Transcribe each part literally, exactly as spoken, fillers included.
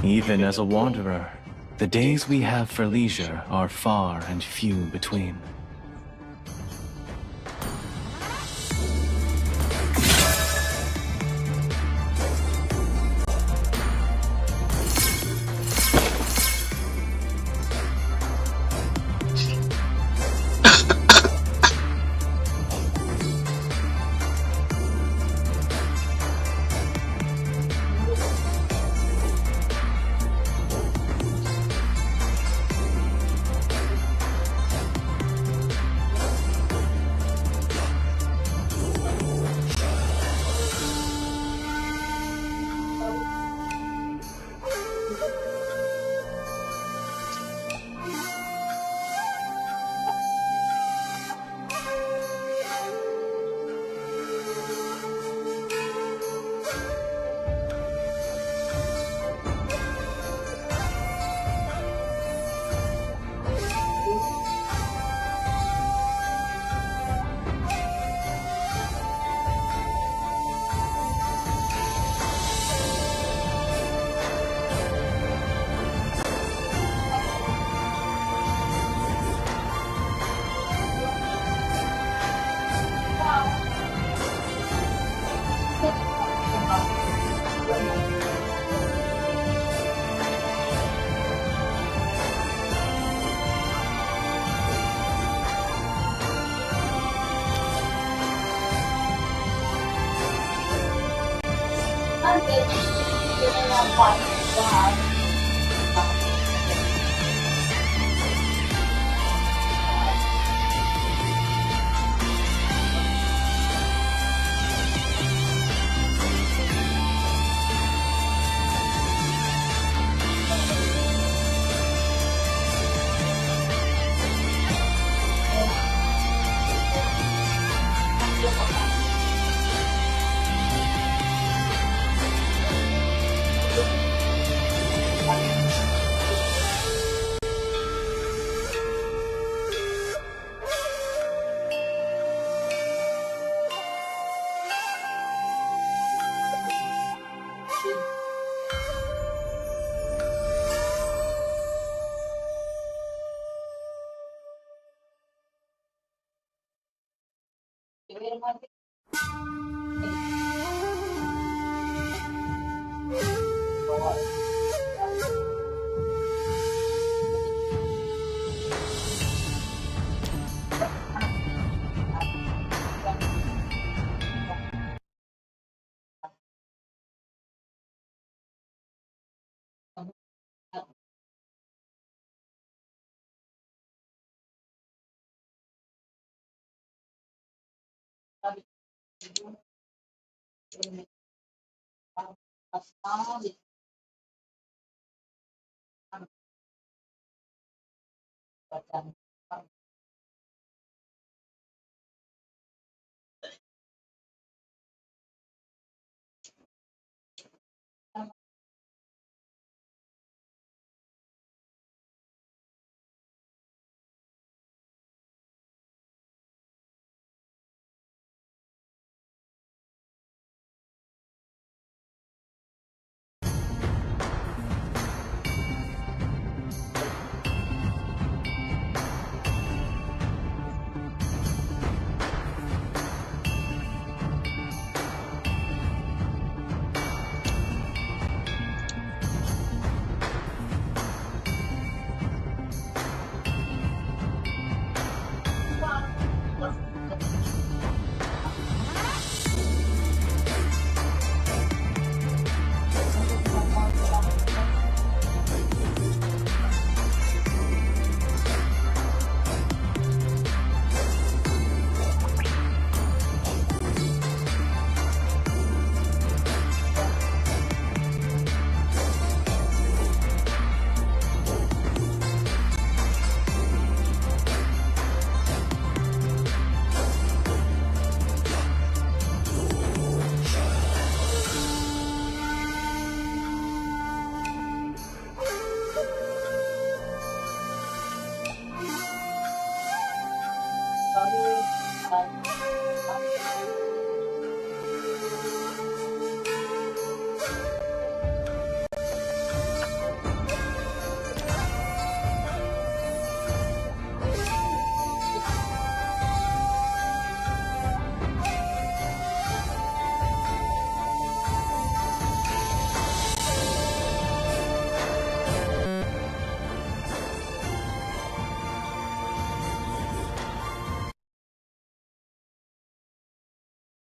Even as a wanderer, the days we have for leisure are far and few between.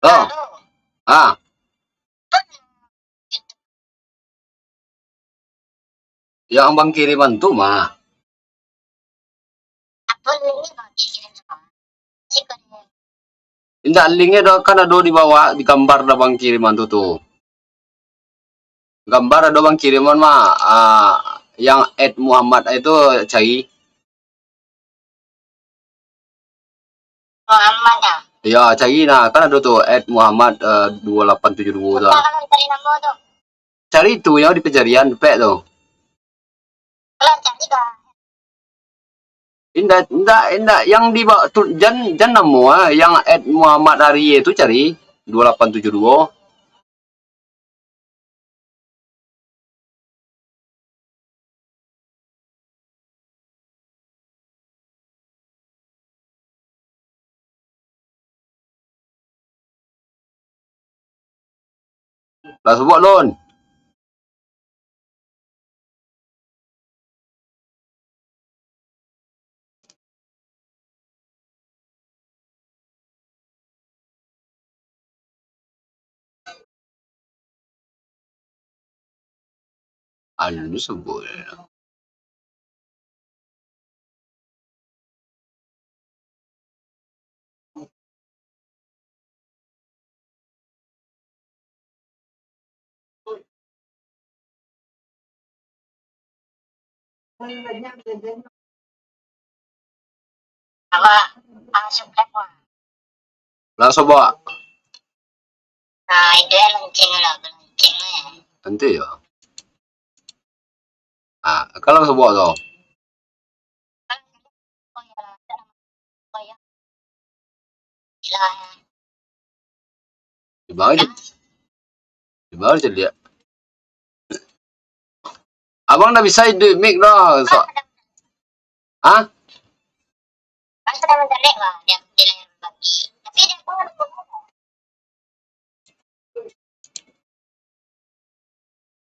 Oh. Ah. Yang abang kiriman tu mah. Indak, linknya do, kan ado di bawah, di gambar do abang kiriman tu, tu. Gambar ado abang kiriman mah, ah, yang at Muhammad itu cari. Muhammad, ah. Ya, cari nah, kan ado tu, at Muhammad, eh, dua lapan tujuh dua tu. Susah kalau cari nombor tu. Cari tu, yang di pencarian, dapek tu. Kalau cari dah. Indak, indak, indak, yang di ba-, tu, jan, jan namo, ah, yang at Muhammad Arie tu cari, dua lapan tujuh dua. Lah sobok lun. Anu sebut. Awak, ah, subscribe, wah. Lah sobok. Ah, itu ya lonceng lah, lonceng lah. Nanti ya. Ah, kalau sobok tu. Di bawah je. Di bawah je dia. Abang ndak bisa iduik mic doh. So-, hah?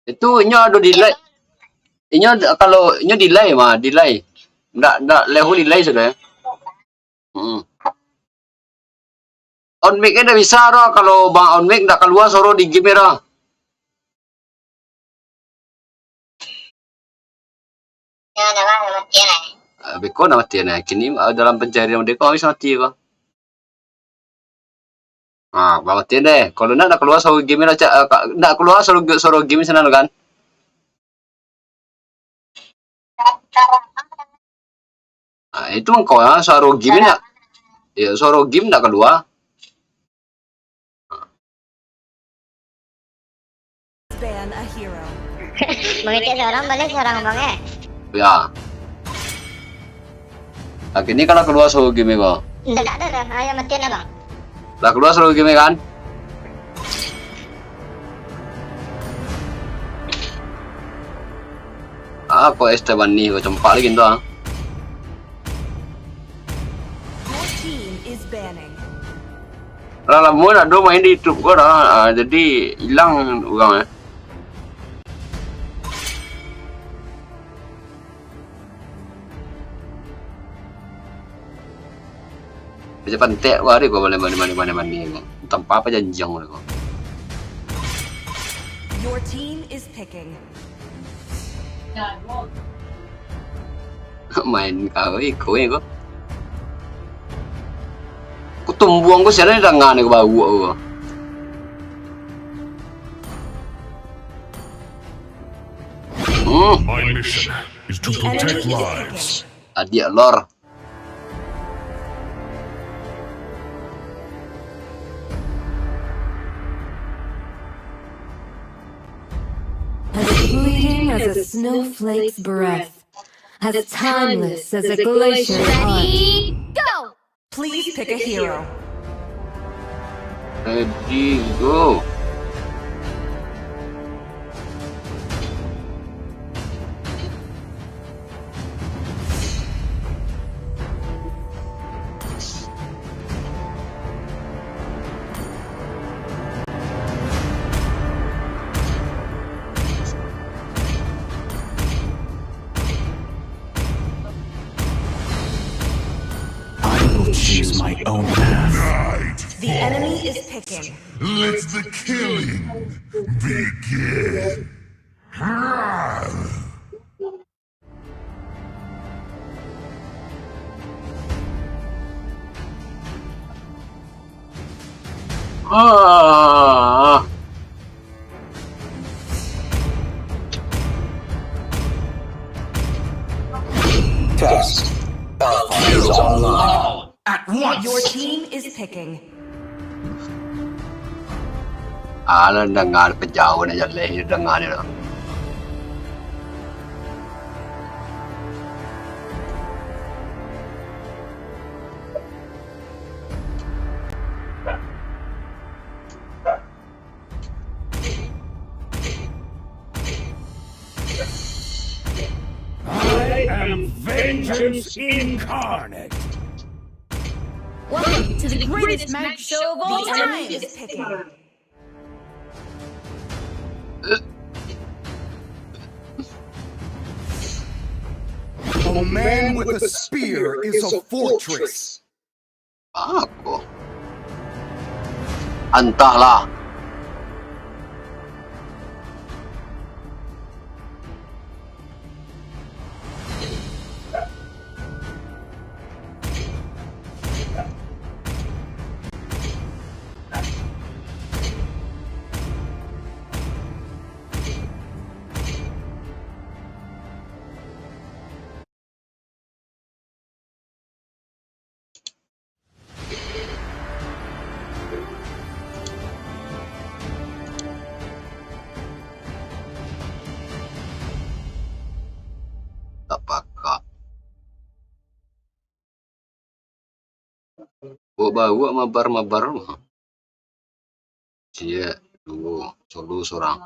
Itu inyo ado delay. Inyo d-, kalau inyo delay mah, delay. Ndak, ndak lehu delay sudah. Hmm. On mic kan ndak bisa doh, kalau bang on mic ndak kalua suaro di game doh. Ya, dah lah, mati lah. Ah, beko nak mati nah. Kini, ah, dalam pencarian dek kau habis mati kau. Ah, bang mati deh. Kalau nak, nak kalua suaro game lah, cak, ah, ka-, nak kalua suaro, suaro game sana tu kan. Ah, itu mah kau, ah, suaro game nak. Ya, suaro game nak kalua. Ban a hero. Mangecek surang, baleh surang, Bang, eh. Ya. Nah, kini kalau kalua suaro game ko. Ndak, ndak ado doh. Ayo, matian lah, Bang. Lah kalua suaro game kan? Ah, kok Esteban ni, kok campak lagi tu, ah. Your team is banning. Lah lamo ndak ado main di YouTube ko dah, ah, jadi ilang urang, eh. Macam pantek ko, ado ko, mandi, mandi, mandi, mandi ko. Tanpa apa janjiang ko. Your team is picking. Main kau, iko, iko. Ku tumbuang ku siapa ni tangan ni, ku bau aku. Hmm. My mission is to protect lives. Adiak lor. As fleeting as a snowflake's breath, as timeless as a glacier's heart. Ready, go! Please pick a hero. Ready, go. I will choose my own path. The enemy is picking. Let the killing begin. Test. Alpha is online. At once. Your team is picking. Alah, danga pajauah nak jaleh, danga ni lah. I am vengeance incarnate. Welcome to the greatest magic show of all The enemy time. Is picking. A man with a spear is a fortress. Apa? Antahlah. Tak pakak. Buat baru mabar-mabar mah. Ciek, duo, solo surang.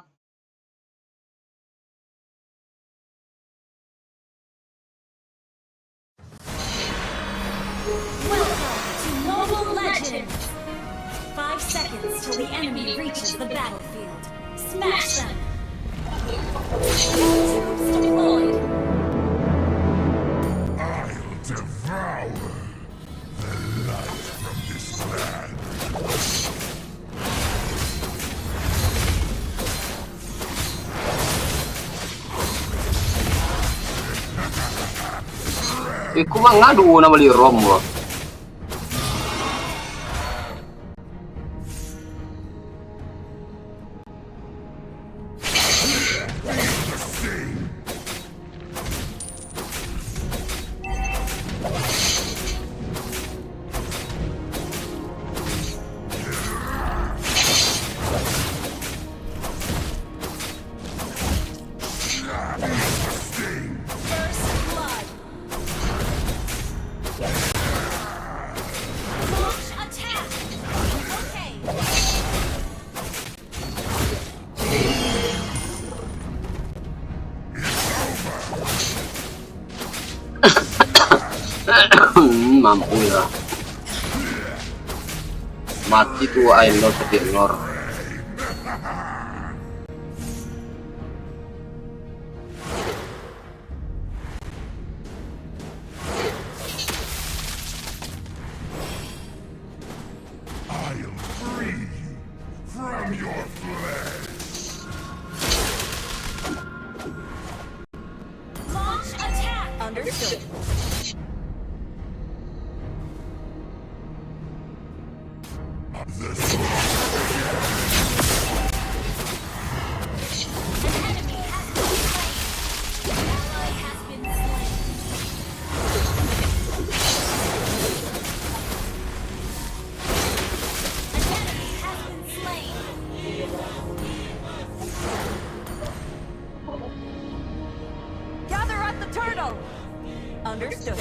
Welcome to Mobile Legends! Five seconds till the enemy reaches the battlefield. Smash them! Troops deployed! I'll devour the light from this land. Eh, kok mangadu nak bali rom ko? First blood! Launch attack! Okay! Hmm, mampus lah. Mati tu ai lor, setik lor. I'll free you from your flesh. Launch attack! Understood. The An enemy has been slain. An ally has been slain. An enemy has been slain. Gather at the turtle. Understood.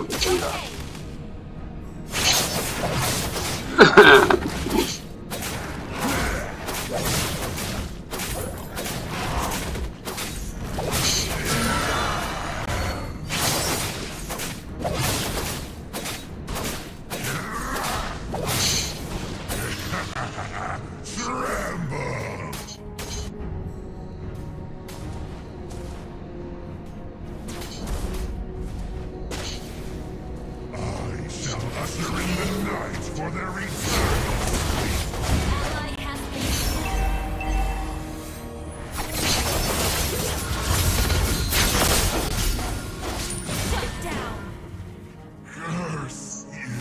Kecil lah. Tremble! I shall usher in the night for their eternal sleep. Ally has been shut down. Curse you.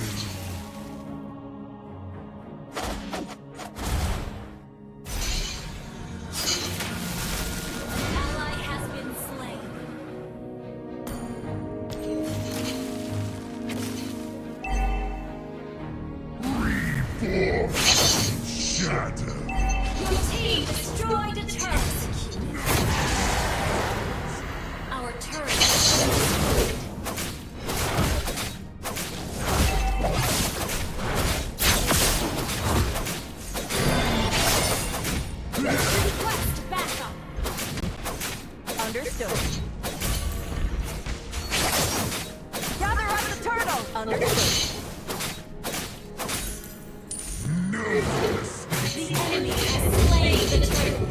Ally has been slain. Reborn in shadow. Your team destroyed a turret. Our turret has been destroyed. Request backup. Understood. Gather up the turtle. Understood. No escape. The enemy has slain the turtle.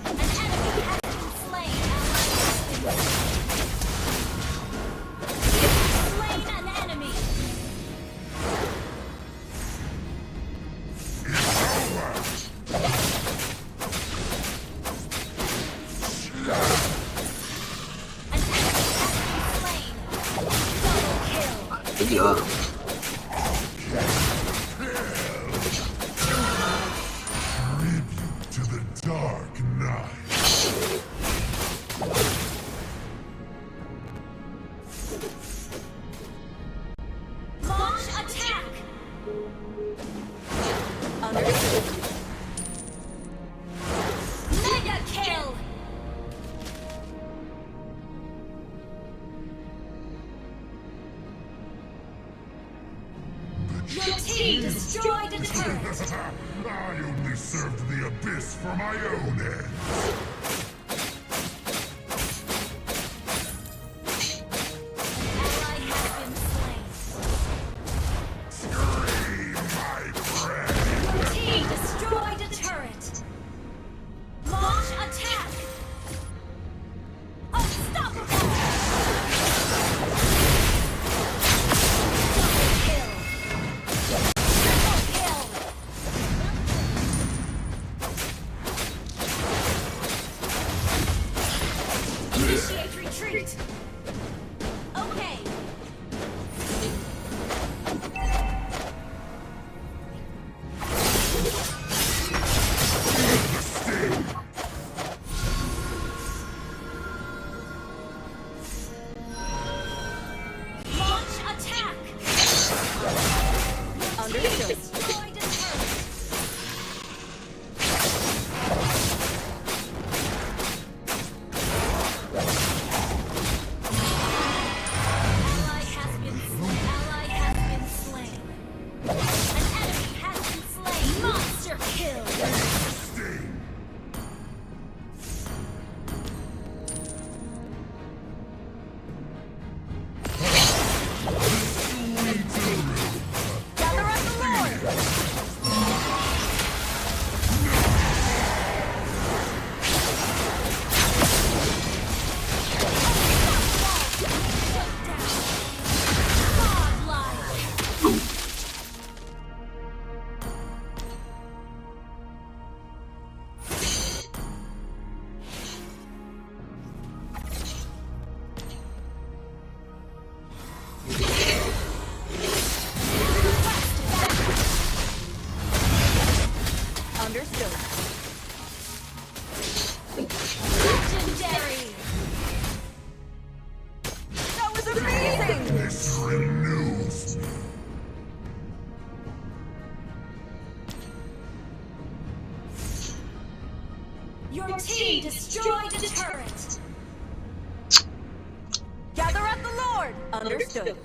An enemy has been slain. Ally has been slain. Slain an enemy. It's over. An enemy has been slain. Double kill. Iya. Tribute to the Dark Knight. Launch attack! Understood. Mega kill! Your team destroyed a turret. I only served the Abyss for my own ends. Ally has been slain. Scream, my friend! Your team destroyed a turret. Launch attack! Unstoppable! Double kill! Triple kill! Initiate retreat! Okay. Launch attack! Understood. Destroy the turret! Ally has been slain. Ally has been slain. An enemy has been slain. Monster kill. Gather up the Lord! Understood. Legendary! That was amazing! This renews me. Your team destroyed the turret. Understood.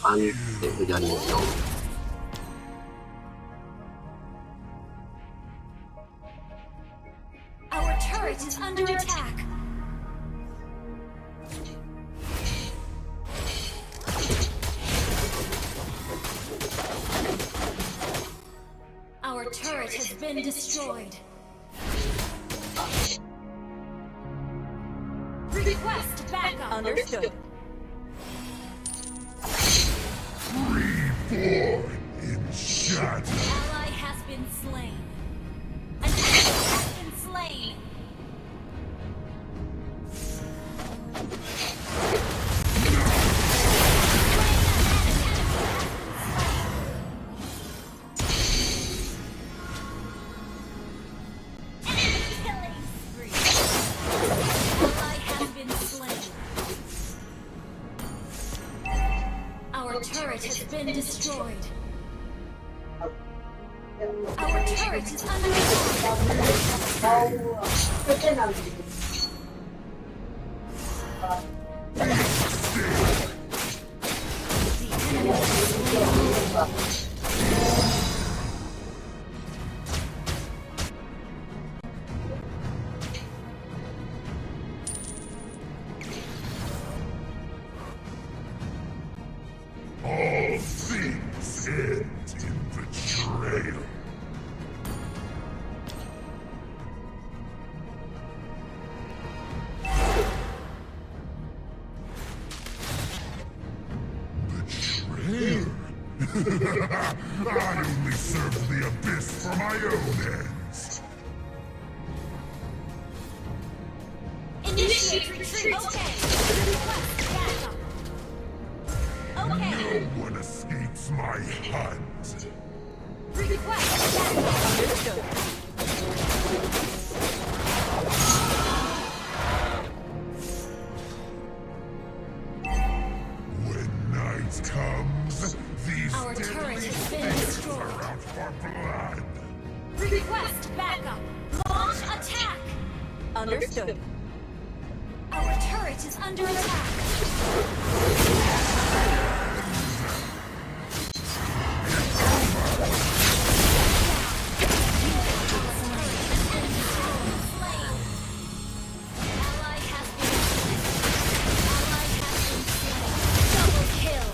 Pantik tu jadi. Our turret is under attack. Our turret has been destroyed. Request backup. Understood. Reborn in shadow. Ally has been slain. An enemy has been slain. Killing spree. Ally has been slain. Our turret has been destroyed. Our turret is under attack. All things end in betrayal. Betrayal? I only serve the Abyss for my own ends. Initiate retreat. Okay. Request backup. Okay. No one escapes my hunt. Request backup. Understood. When night comes, these Our turret deadly has been fields destroyed. Are out for blood. Request backup. Launch attack. Understood. Our turret is under attack. Ally has been, ally has been slain. Double kill.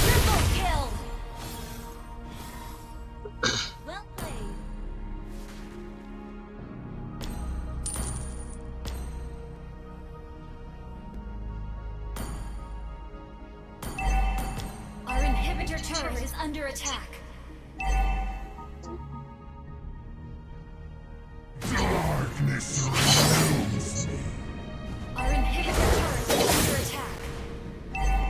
Triple kill. Well played. Our inhibitor turret is under attack. Darkness surrounds me. Our inhibitor turret is under attack. Feel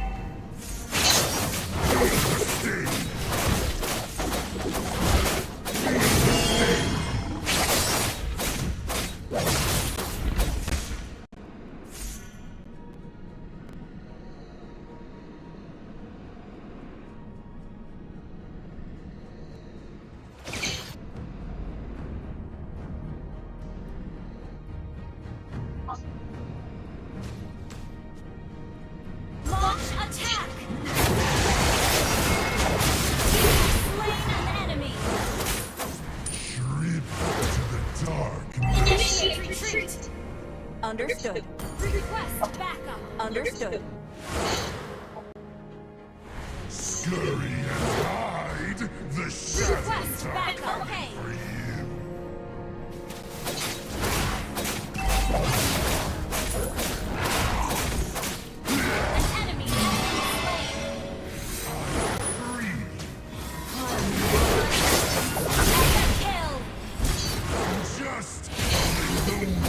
the sting. Feel the sting. Launch attack! You have slain an enemy! Trip to the dark. Initiate retreat! Understood. Request backup! Understood. Scurry and hide, the shadows are coming for you. An enemy has been slain. I am free. Mega kill. Just follow the wind.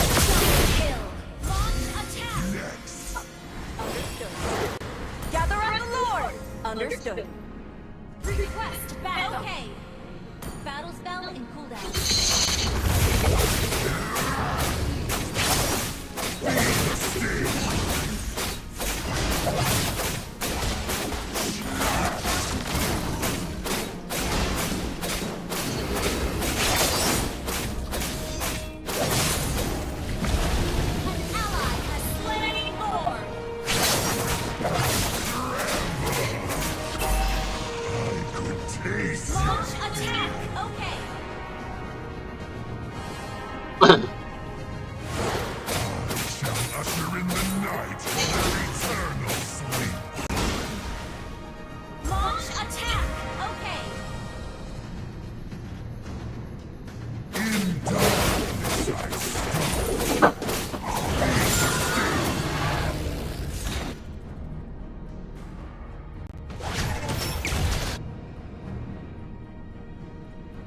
Double kill. Launch attack. Next. Understood. Gather up the Lord! Understood. Launch attack. Okay. Shall usher in the night with their eternal sleep. Launch attack. Okay. In darkness I stand.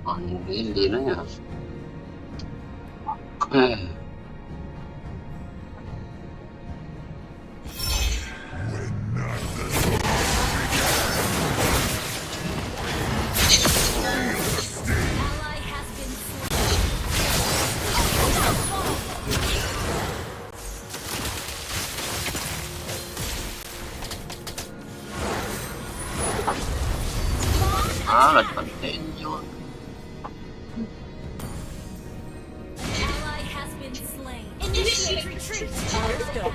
Panggil dia nanya. Eh. Ah, lah cepat tengok. An ally has been slain. Initiate retreat. Understood.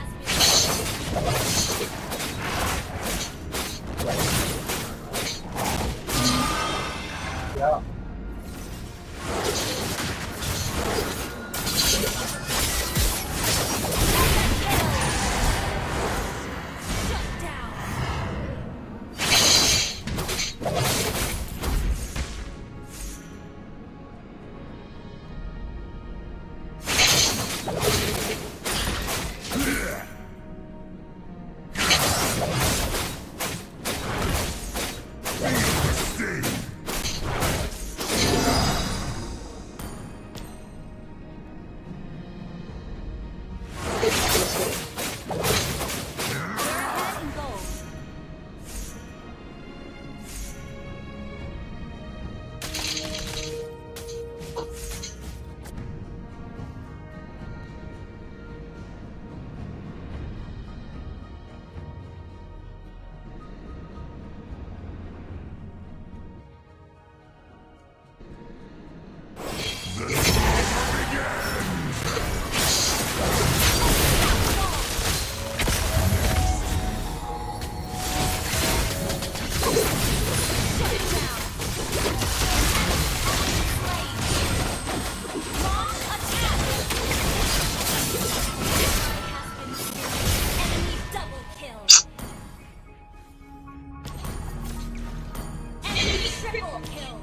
Enemy triple kill.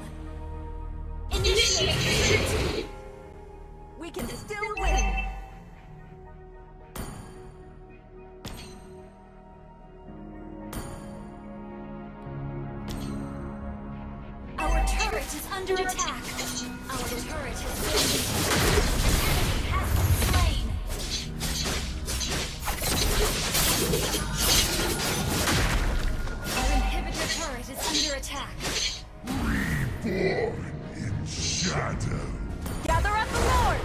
Initiate retreat. We can still win. Our turret is under attack. Our turret has been destroyed. Enemy has been slain. Our inhibitor turret is under attack. Reborn in shadow. Gather up the Lord!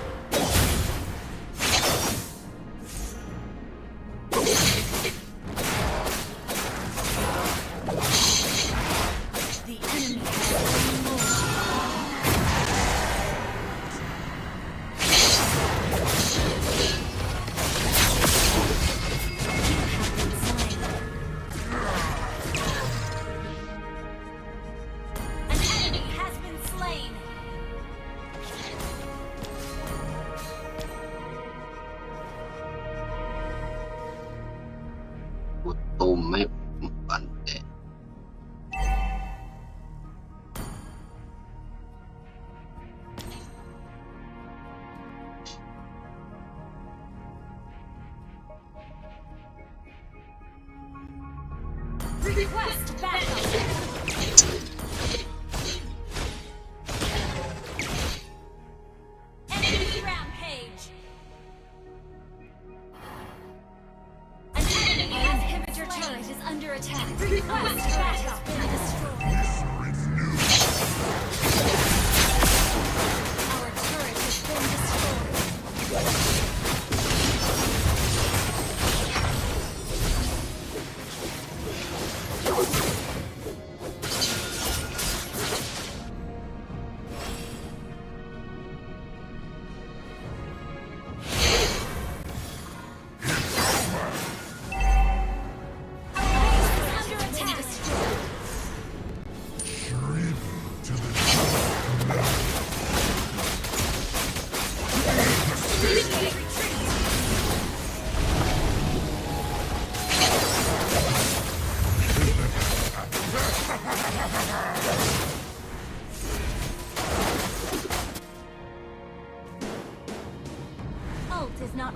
The enemy has slain Lord. You have been slain. An enemy has been slain. Auto map, bantai. Request backup. Enemy rampage. An enemy has inhibitor turret is under attack. Request backup. Been destroyed.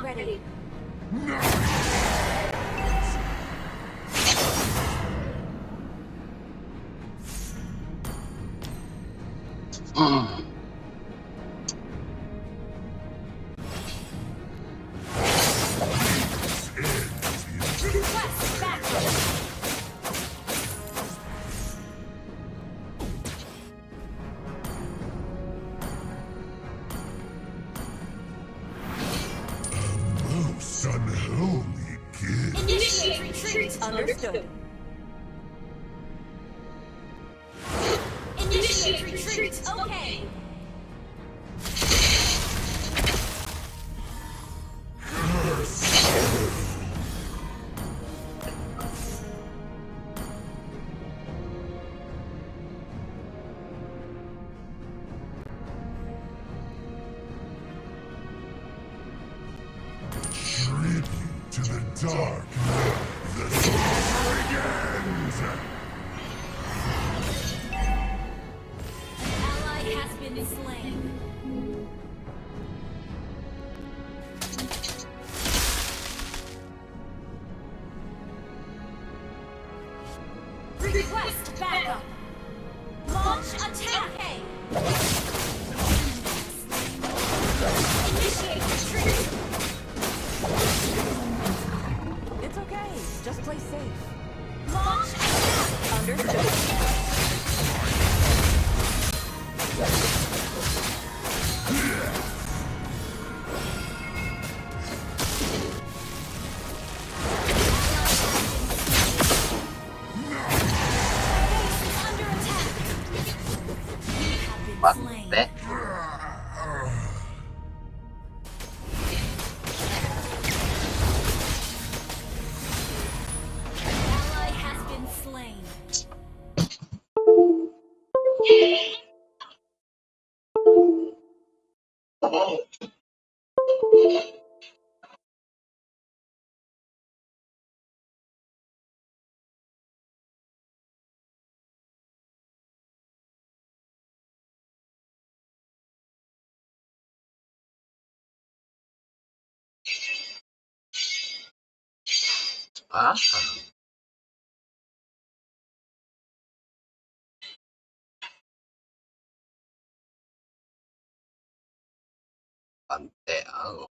Ready. Request backup. A most unholy gift. Initiate retreat. Understood. Initiate retreat. Okay. Tribute to the dark night. The torture begins! Ally has been slain. Request backup. Launch attack. Initiate retreat. It's okay. Just play safe. Launch attack. Understood. What the? Ally has been slain. Ah. Pantek au.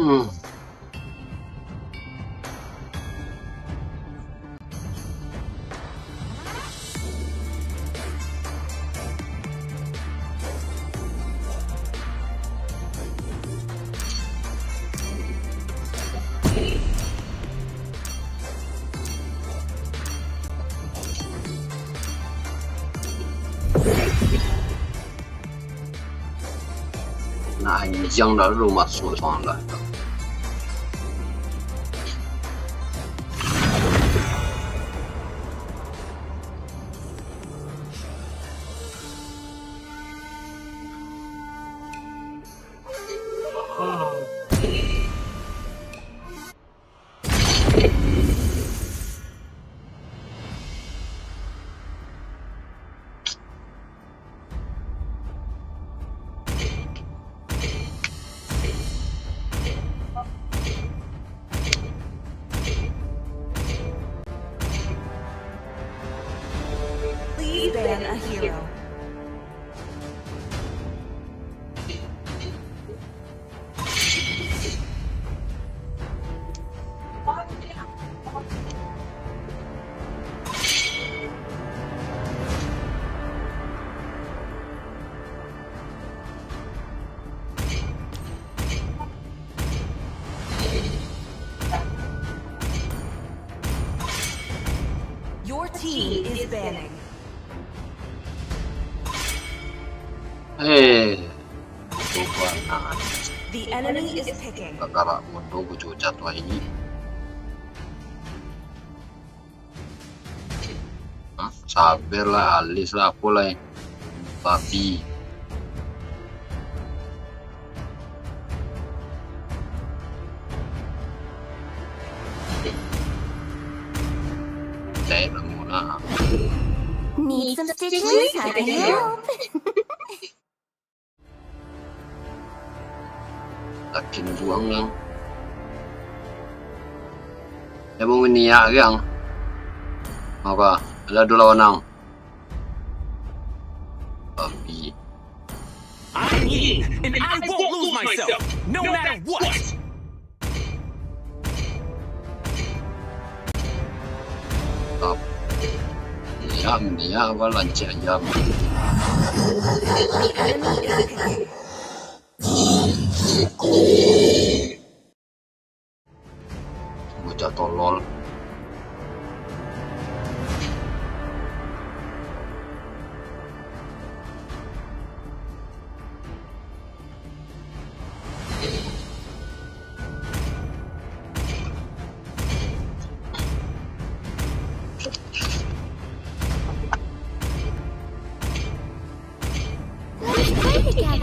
Hmm. Nah, anjiang dah dulu masuk soalnya. Please ban a hero. Your team is banning. Eh, coba nah. The enemy is picking. Kakak bodoh, kucu jatuh ini. Hah? Sabar lah, alis lah, apo lah, eh. Babi. Cek lah, muna. Need some stitches? I can help. Yakin juang nang. Emang niat riang. Apa? Ada dua lawan nang. Babi. I'm Yin, and I won't lose myself, no matter what. Tap. Diam, diam, apa lancik ayam. Bocah tolol.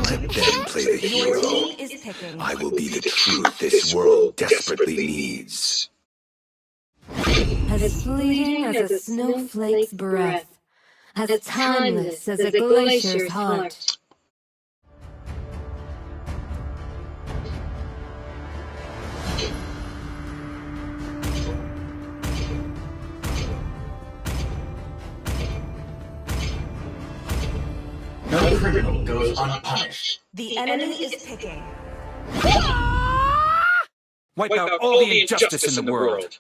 Let them play the hero. I will be the truth this world desperately needs. As fleeting as a snowflake's breath, as timeless as a glacier's heart. No criminal goes unpunished. The enemy is picking. Wipe out all the injustice in the world.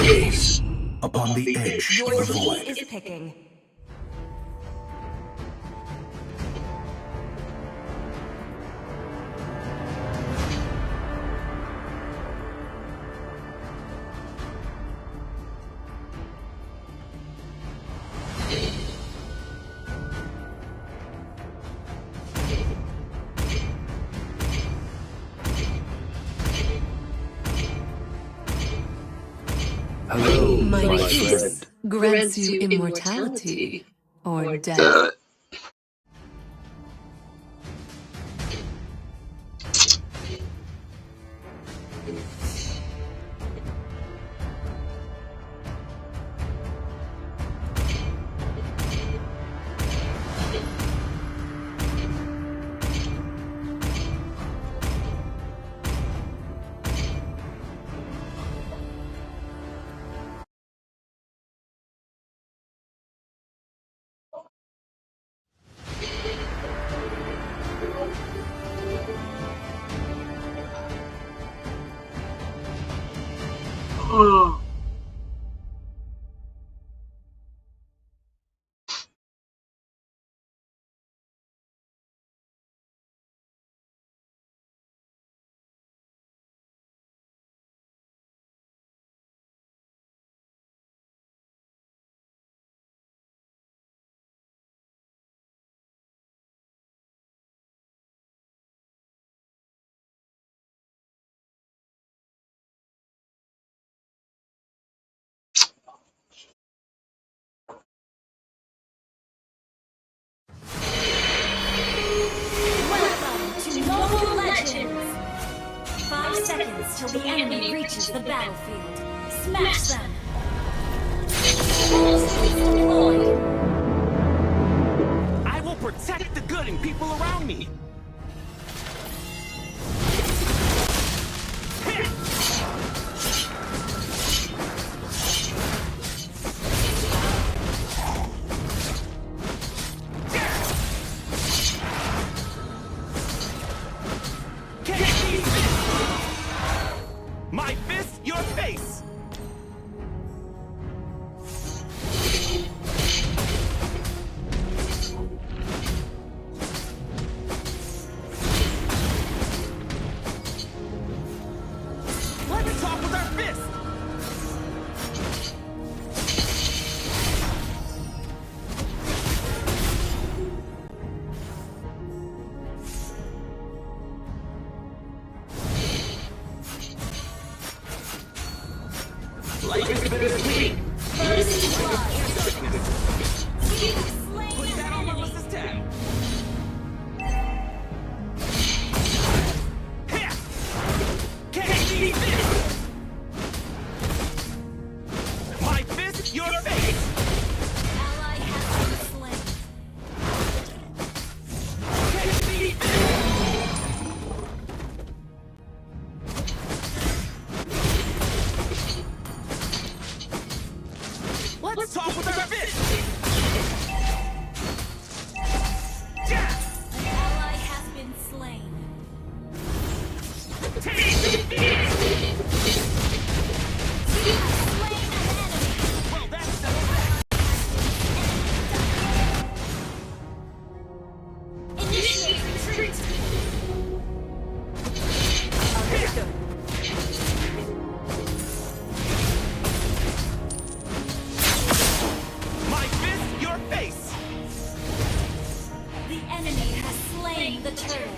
Gaze upon the edge of the void. Your team is picking. Hello, my friend. My kiss grants you immortality or death. Welcome to Mobile Legends! Five seconds till the enemy reaches the battlefield. Smash them! Forces deployed! I will protect the good and people around me! My fist, your face! Let me talk with our fist! Life is bittersweet. First blood. Put that on Melissa's tab. Can't beat this! My fist, your face! Ally has been slain. Can't beat this! Let's talk with our fists! An ally has been slain. Take this! You have slain an enemy. Well, that settles that. Initiate retreat! My fist, your face! The enemy has slain the turtle.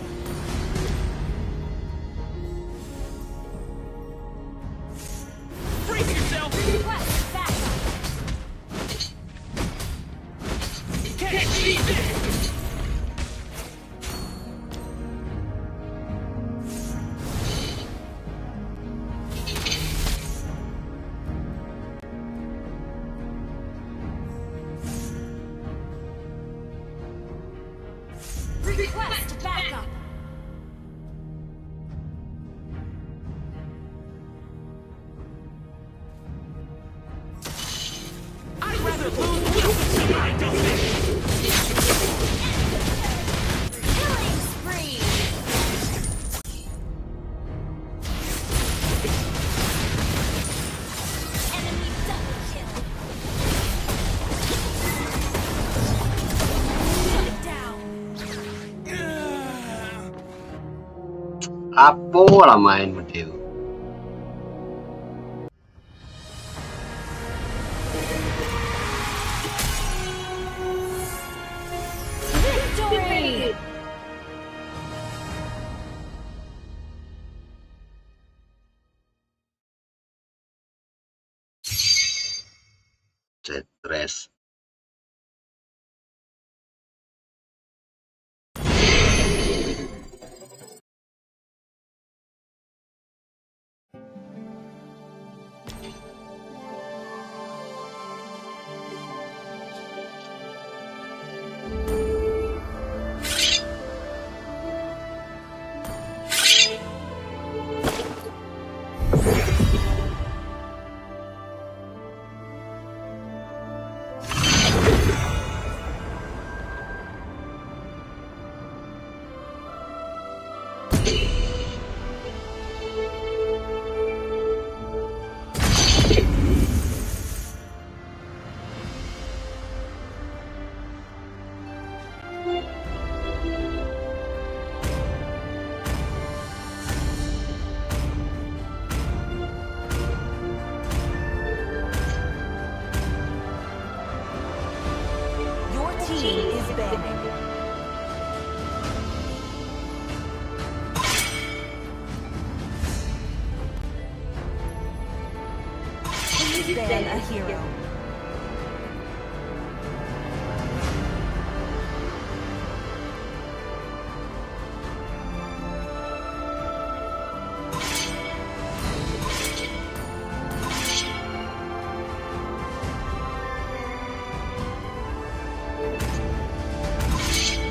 Brace yourself! Request backup! Can't beat this! Request backup! I'd rather lose this than my domination! Killing spree! Enemy double kill! Shut down! Apo lah main model tu? Victory! Stres. team is banning. Please ban a hero.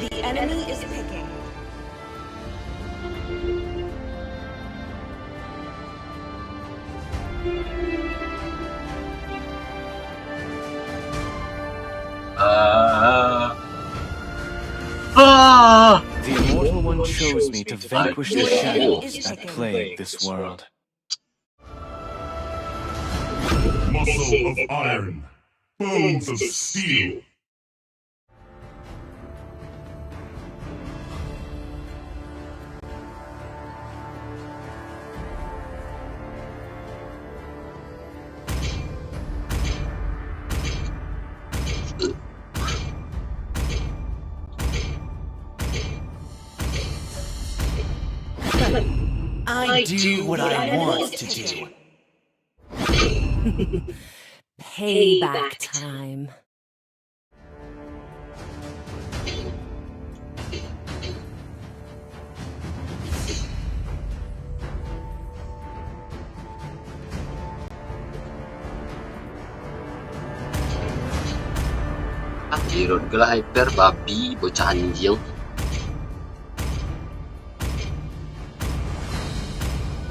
The enemy is picking. Ah. Ah. The Immortal One chose me to vanquish the shadows that plague this world. Muscle of iron, bones of steel. I do what I want to do. Payback time. Akirot gelah hyper babi bocah anjing.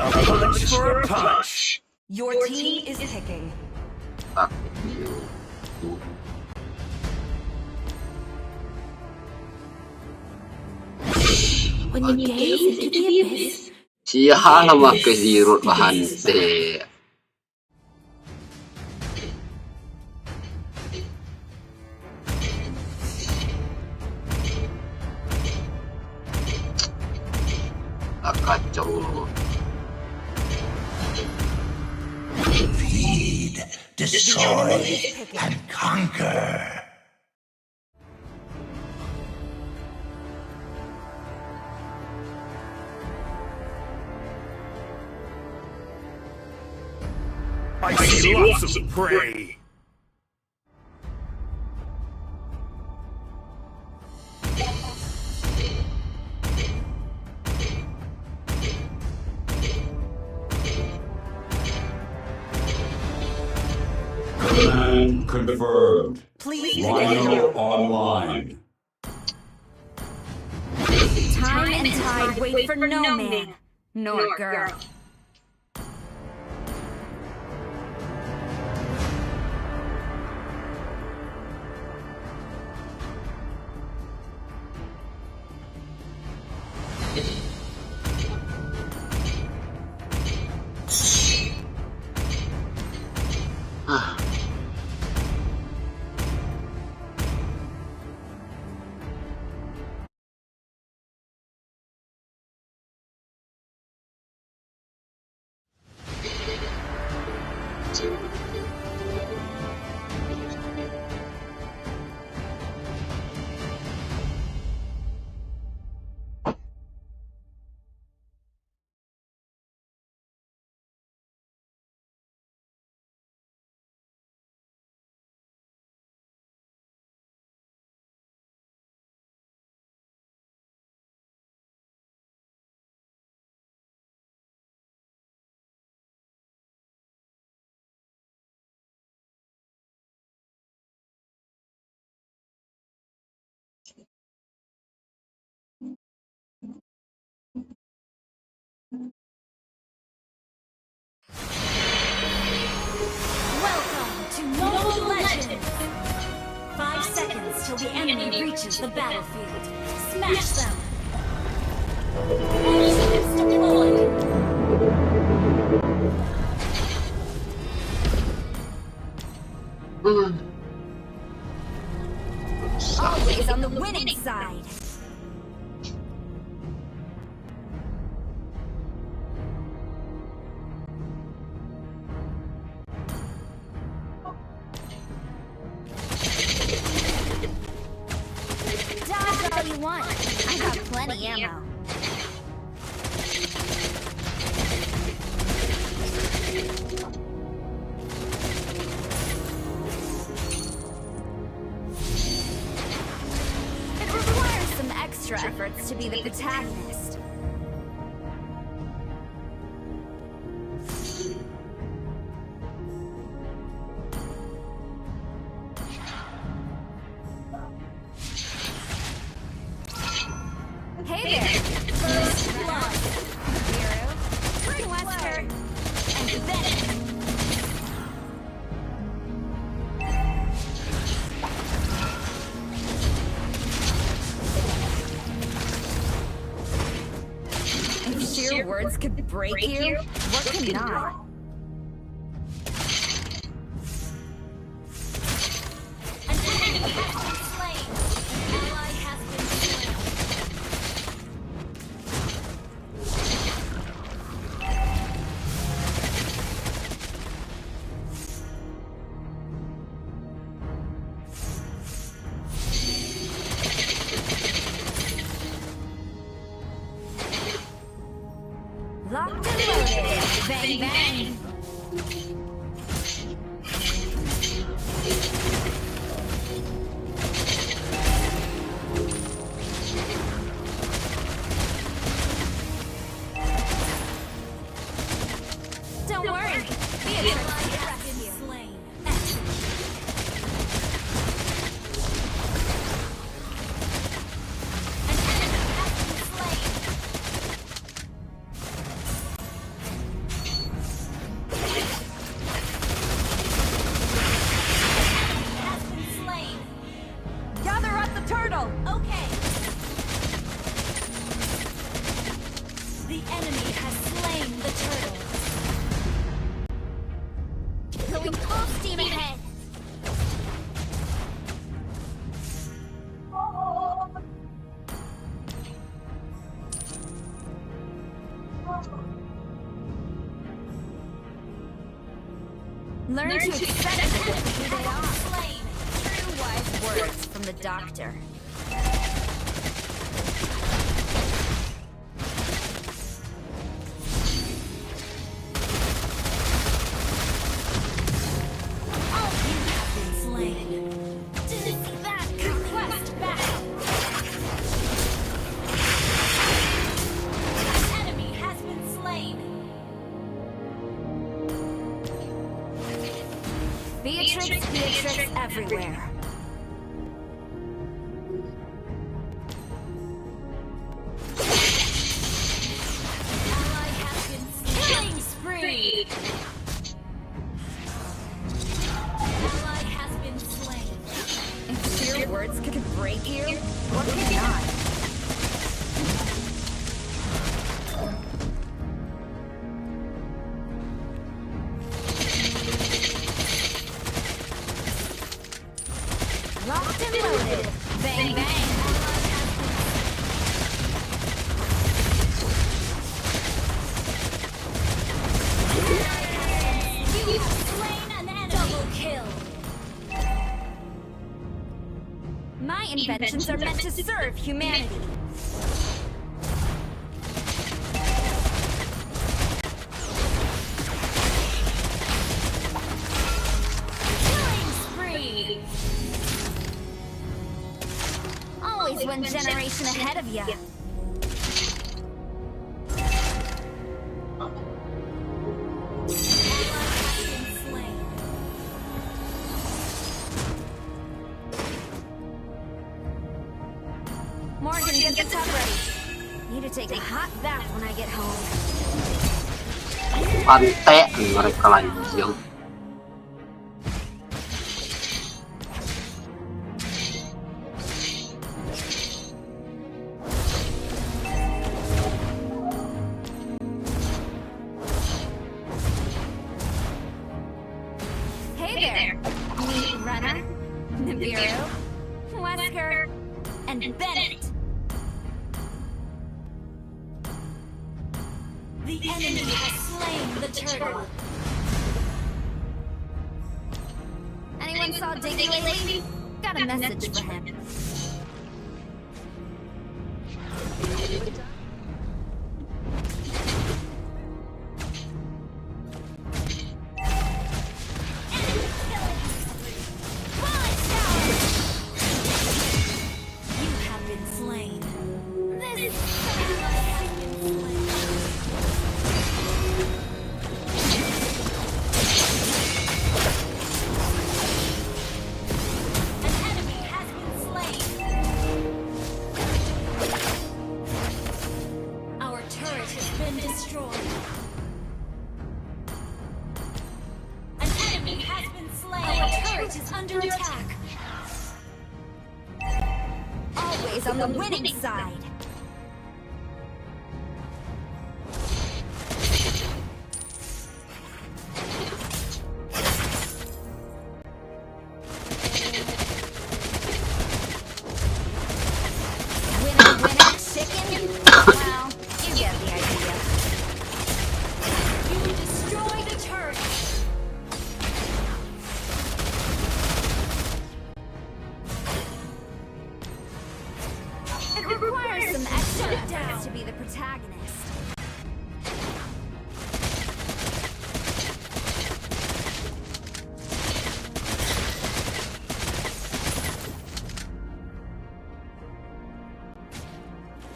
A punch for a punch. Your team is picking. When you gaze into the abyss, sia lah make sirut bahantek. Ah, kacau. Feed, destroy, and conquer. I see lots of prey. Command confirmed. Please. Rhino online. Time and tide wait for no man nor girl. Welcome to Mobile Legends! Five seconds till the enemy reaches the battlefield. Smash them! All systems deployed! Always on the winning side! want? I got plenty ammo. It requires some extra efforts to be the protagonist. Hey there! First blood! Hero, bring Wesker! And Bennett! If sheer words could break you, what cannot? An enemy has been slain. An ally has been slain. Locked and loaded. Bang, bang. Don't worry. Beatrix will rescue. An enemy has been slain. Enemy has been slain. Gather up the turtle. Okay. The enemy has slain the turtle. Going full steam ahead. Learn to accept who they are. True wise words from the doctor. All you have been slain. Didn't see that coming. Request backup. An enemy has been slain. Beatrix, Beatrix everywhere. Ally has been slain. Killing spree. Ally has been slain. If sheer words could break you, what could not? Locked and loaded. Bang, bang. You have slain an enemy. Double kill. My inventions are meant to serve humanity. Killing spree! Always one generation ahead of ya. Morgan, get the tub ready. Need to take a hot bath when I get home. Pantek mereka lanjut. Hey there, meat runner, Nibiru, Wesker, and Bennett. The enemy has slain the turtle. Anyone saw Diggy lately? Got a message for him. on the winning side. Winner, winner, chicken. Well, you get the idea. You destroyed a turret. It requires some extra efforts to be the protagonist.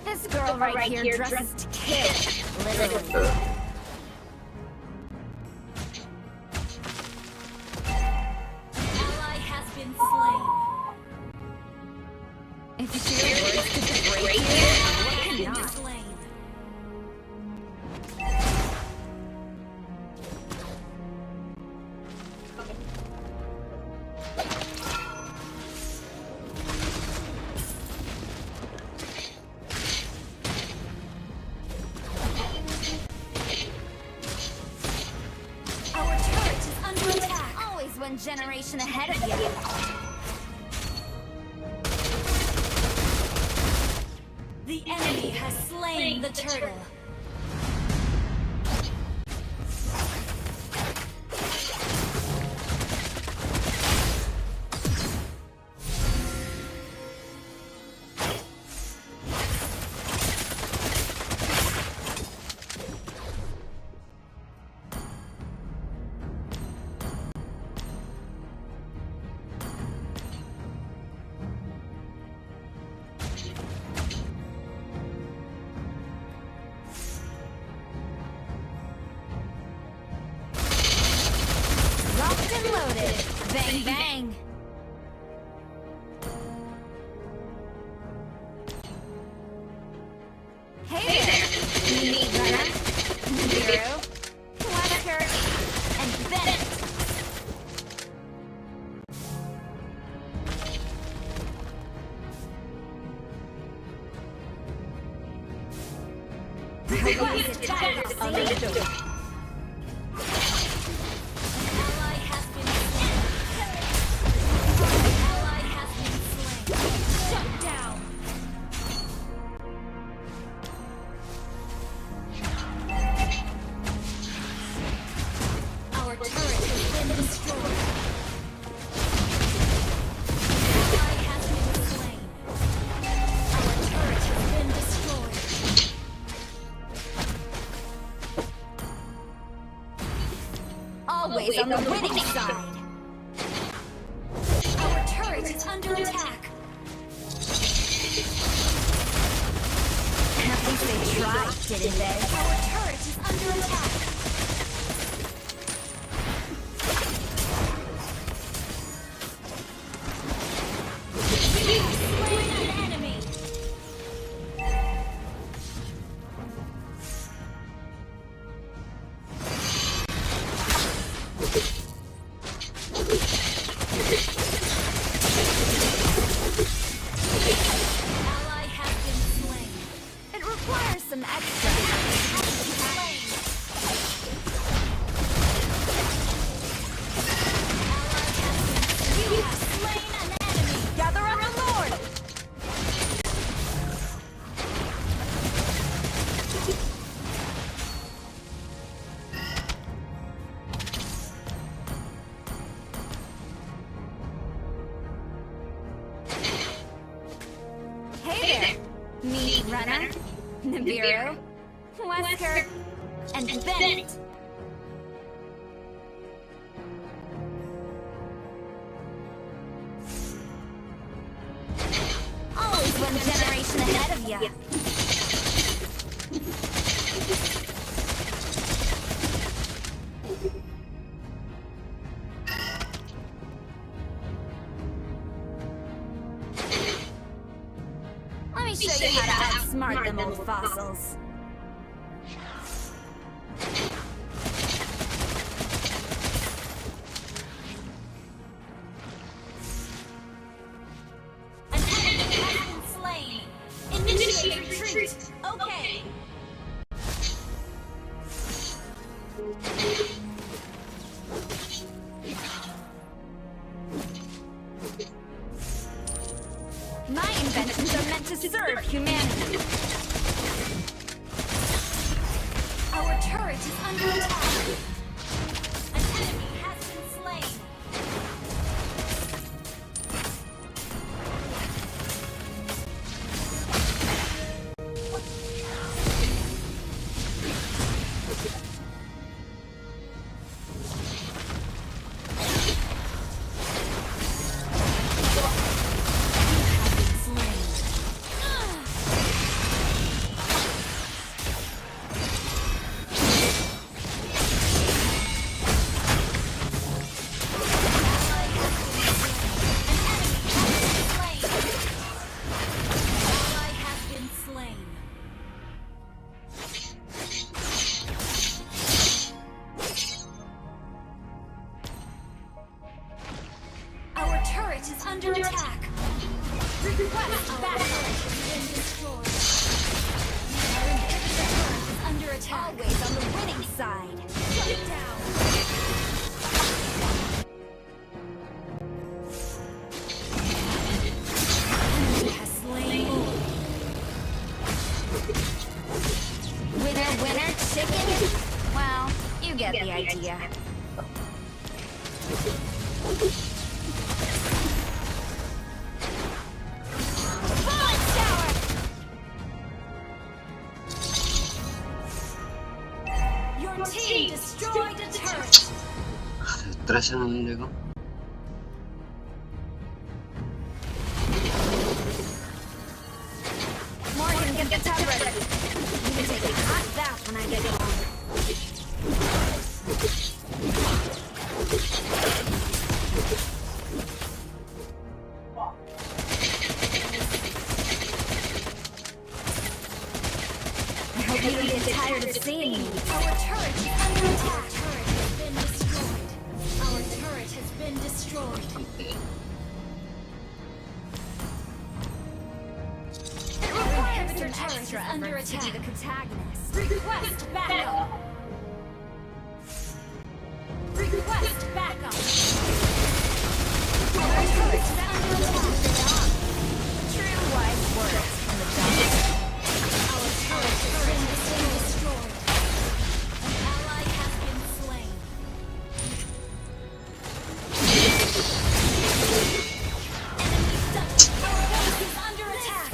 This girl right here dresses to kill, literally. Ally has been slain. If your words could break you, what cannot? Our turret is under attack. Always one generation ahead of you. The enemy has slain the turtle. Locked and loaded. Bang, bang. Hey there, meat runner, Nibiru, Wesker, and Bennett. Request backup. An ally has been slain. An ally has been slain. Shut down. Our turret has been destroyed. An ally has been slain. Our turret has been destroyed. Always on the winning side. Our turret is under attack. At least they tried, didn't they? Our turret is under attack. You have slain an enemy. Ally has been slain. It requires some extra. You have slain an enemy. Gather up the Lord. Hey there, meat runner, Nibiru, Wesker, and Bennett. Always one generation ahead of ya. Let me show you how to outsmart them old fossils. An enemy has been slain. My inventions are meant to serve humanity. Our turret is under attack. An enemy has been slain. Our turret is under attack. Request backup. Our inhibitor turret is under attack. Always on the winning side. Shut down. Enemy has slain. Winner, winner, chicken. Well, you get the idea. Falling tower! Your team destroyed a turret. Stres yang ini kok. Morgan, get the turret ready. You can take a hot bath when I get home. I hope you don't get tired of seeing me. Our turret is under attack. Turret has been destroyed. Our turret has been destroyed. It requires an extra effort to be the protagonist. Request backup. Request backup. Our turret is under attack. True wise words from the gods. Our turret has been destroyed. An ally has been slain. Enemy double. Our base is under attack.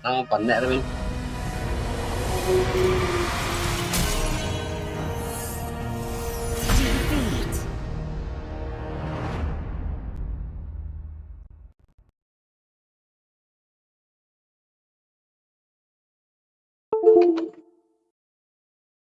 Ah, pandai tu, men.